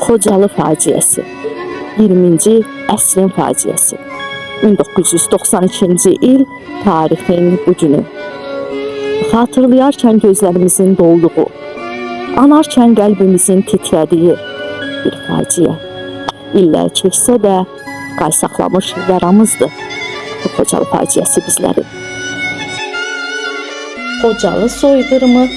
Xocalı faciəsi. 20-ci əsrin faciəsi. 1992-ci il tarixin bu günü. Xatırlayarkən gözlərimizin dolduğu, anarkən qəlbimizin titrədiyi bir faciə. İllər keçsə də qay saxlamış yaramızdır bu Xocalı faciəsi bizləri. Xocalı soyqırımı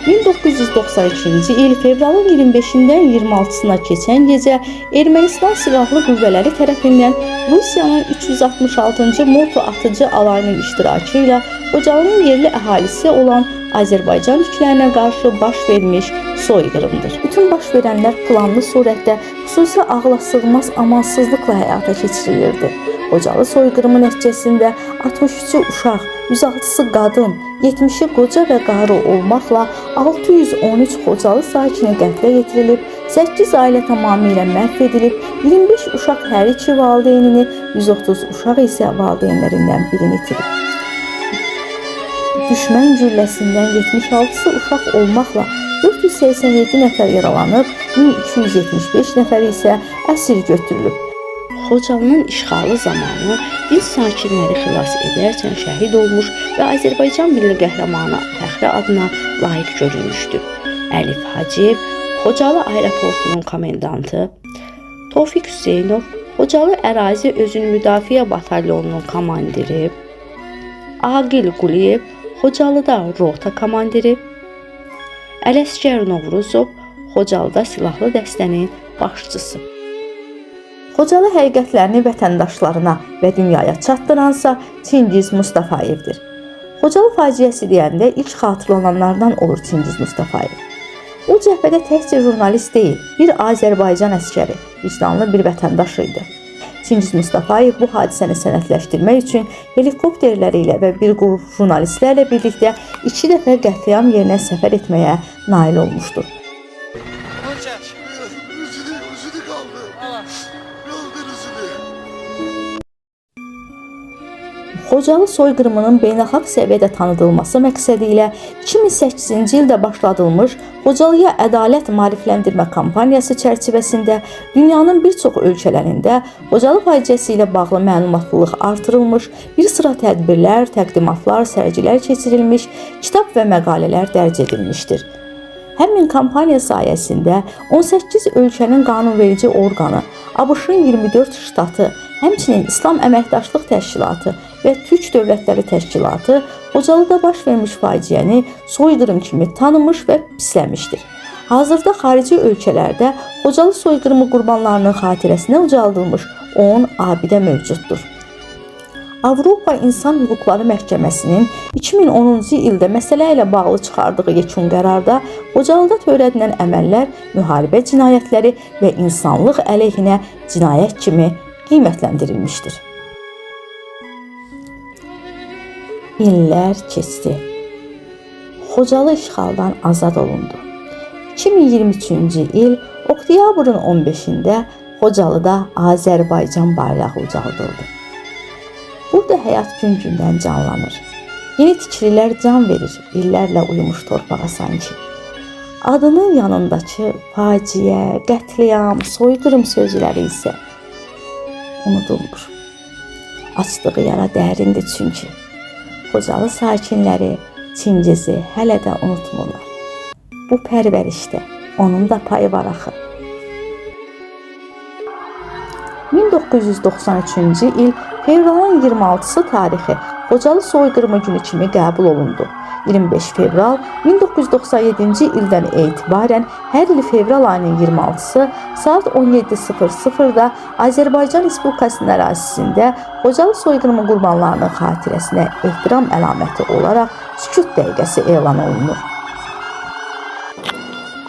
1992-ci il fevralın 25-dən 26-sına keçən gecə Ermənistan silahlı qüvvələri tərəfindən Rusiyanın 366-cı moto atıcı alayının iştirakı ilə Xocalının yerli əhalisi olan Azərbaycan türklərinə qarşı baş vermiş soyqırımdır. Bütün baş verənlər planlı surətdə xüsusi ağla sığmaz amansızlıqla həyata keçirilirdi. Xocalı soyqırımı nəticəsində 63-ü uşaq, 106-sı qadın, 70-i qoca və qarı olmaqla 613 Xocalı sakini qətlə yetirilib, 8 ailə tamamilə məhv edilib, 25 uşaq hər iki valideynini, 130 uşaq isə valideynlərindən birini itirib. Düşmən gülləsindən 76-sı uşaq olmaqla 487 nəfər yaralanıb, 1275 nəfəri isə əsir götürülüb. Xocalının işğalı zamanı dinc sakinləri xilas edərkən şəhid olmuş və Azərbaycan milli qəhrəmanı fəxri adına layiq görülmüşdü. Əlif Hacıyev, Xocalı aeroportunun komendantı, Tofiq Hüseynov, Xocalı ərazi özünü müdafiə batalyonunun komandiri, Aqil Quliyev, Xocalıda rota komandiri, Ələsgər Novruzov, Xocalıda silahlı dəstənin başçısı. Xocalı həqiqətlərini vətəndaşlarına və dünyaya çatdıransa Çingiz Mustafayevdir. Xocalı faciəsi deyəndə ilk xatırlananlardan olur Çingiz Mustafayev. O cəbhədə təkcə jurnalist deyil, bir Azərbaycan əskəri, vicdanlı bir vətəndaş idi. Çingiz Mustafayev bu hadisəni sənədləşdirmək üçün helikopterləri ilə və bir qrup jurnalistlərlə birlikdə 2 dəfə qətliam yerinə səfər etməyə nail olmuşdur. Üzünü kaldı. Kaldı üzünü. Xocalı soyqırımının beynəlxalq səviyyədə tanıdılması məqsədi ilə 2008-ci ildə başladılmış Xocalıya ədalət maarifləndirmə kampaniyası çərçivəsində dünyanın bir çox ölkələrində Xocalı faciəsi ilə bağlı məlumatlılıq artırılmış, bir sıra tədbirlər, təqdimatlar, sərgilər keçirilmiş, kitab və məqalələr dərc edilmişdir. Həmin kampaniya sayəsində 18 ölkənin qanunverici orqanı, ABŞ-ın 24 ştatı, həmçinin İslam Əməkdaşlıq Təşkilatı və Türk Dövlətləri Təşkilatı Xocalıda baş vermiş faciəni soyqırım kimi tanımış və pisləmişdir. Hazırda xarici ölkələrdə Xocalı soyqırımı qurbanlarının xatirəsinə ucaldılmış 10 abidə mövcuddur. Avropa İnsan Hüquqları Məhkəməsinin 2010-cu ildə məsələ ilə bağlı çıxardığı yekun qərarda Xocalıda törədilən əməllər müharibə cinayətləri və insanlıq əleyhinə cinayət kimi qiymətləndirilmişdir. İllər keçdi. Xocalı işğaldan azad olundu. 2023-cü il oktyabrın 15-də Xocalıda Azərbaycan bayrağı ucaldıldı. Burada həyat gün-gündən canlanır. Yeni tikililər can verir, illərlə uyumuş torpağa sanki. Adının yanındakı faciə, qətliam, soyqırım sözləri isə unudulmur. Açdığı yara dərindir çünki. Xocalı sakinləri Çingizi hələ də unutmurlar. Bu pərvərişdə onun da payı var axı. 1993-cü il fevralın 26-sı tarixi Xocalı soyqırımı günü kimi qəbul olundu. 25 fevral 1997-ci ildən etibarən hər il fevral ayının 26-sı saat 17:00-da Azərbaycan Respublikasının ərazisində Xocalı soyqırımı qurbanlarının xatirəsinə ehtiram əlaməti olaraq sükut dəqiqəsi elan olunur.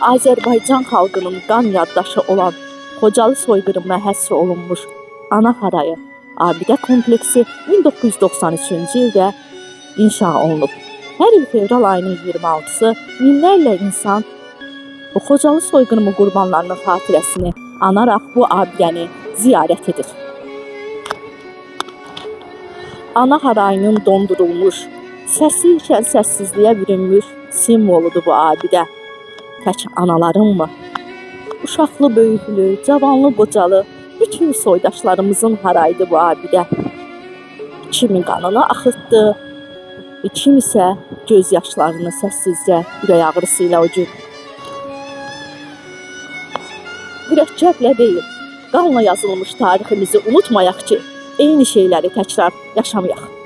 Azərbaycan xalqının qan yaddaşı olan Xocalı soyqırımına həsr olunmuş Ana Harayı abidə kompleksi 1993-cü ildə inşa olunub. Hər il fevral ayının 26-sı minlərlə insan bu Xocalı soyqırımı qurbanlarının xatirəsini anaraq bu abidəni ziyarət edir. Ana Harayının dondurulmuş, səsi ikən səssizliyə bürünmüş simvoludur bu abidə. Tək anaların mı? Uşaqlı, böyüklü, cavanlı, qocalı bütün soydaşlarımızın haraydı bu abidə. Kimi qanını axıtdı, kim isə göz yaşlarını səssizcə ürək ağrısı ilə o gün. Mürəkkəblə deyil, qanla yazılmış tariximizi unutmayaq ki, eyni şeyləri təkrar yaşamayaq.